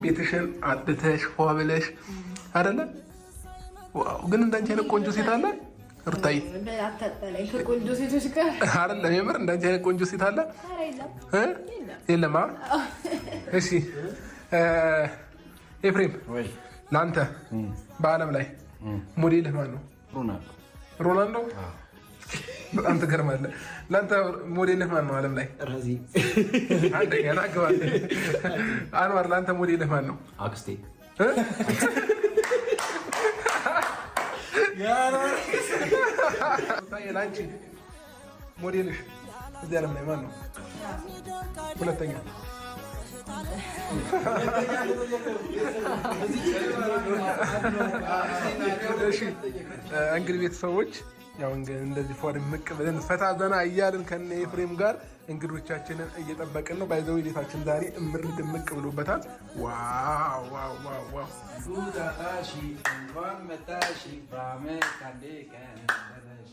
ቤትሽን አጥድተሽ ፏ ብለሽ አይደለ? Wow! ግን እንዳንቺ አይነት ቆንጆ ሴት አለ ሩታዬ? አታጣላኝ ከቆንጆ ሴቶች ጋር። አይደለም፣ የምር እንዳንቺ አይነት ቆንጆ ሴት አለ? ኧረ የለም። እ? የለም። አ? እሺ ኤፍሬም፣ ለአንተ በዓለም ላይ ሞዴልህ ማን ነው? ሮናልዶ። ሮናልዶ። በጣም ትገርማለህ። ለአንተ ሞዴልህ ማን ነው ዓለም ላይ? ራዚ። አንደኛ ናግባ። አንዋር፣ ለአንተ ሞዴልህ ማን ነው? አክስቴ። እ? ሩታዬ፣ ለአንቺ ሞዴልሽ እዚህ ዓለም ላይ ማን ነው? ሁለተኛ። እሺ እንግዲህ ቤተሰቦች፣ ያው እንደዚህ ፏ ድምቅ ብለን ፈታ ዘና እያልን ከነ ኤፍሬም ጋር እንግዶቻችንን እየጠበቅን ነው። By the way ቤታችን ዛሬ እምር ድምቅ ብሎበታል። Wow, wow, wow, wow! እንቁጣጣሽ፣ እንኳን መጣሽ፣ በዓመት አንዴ ቀን ደረሽ።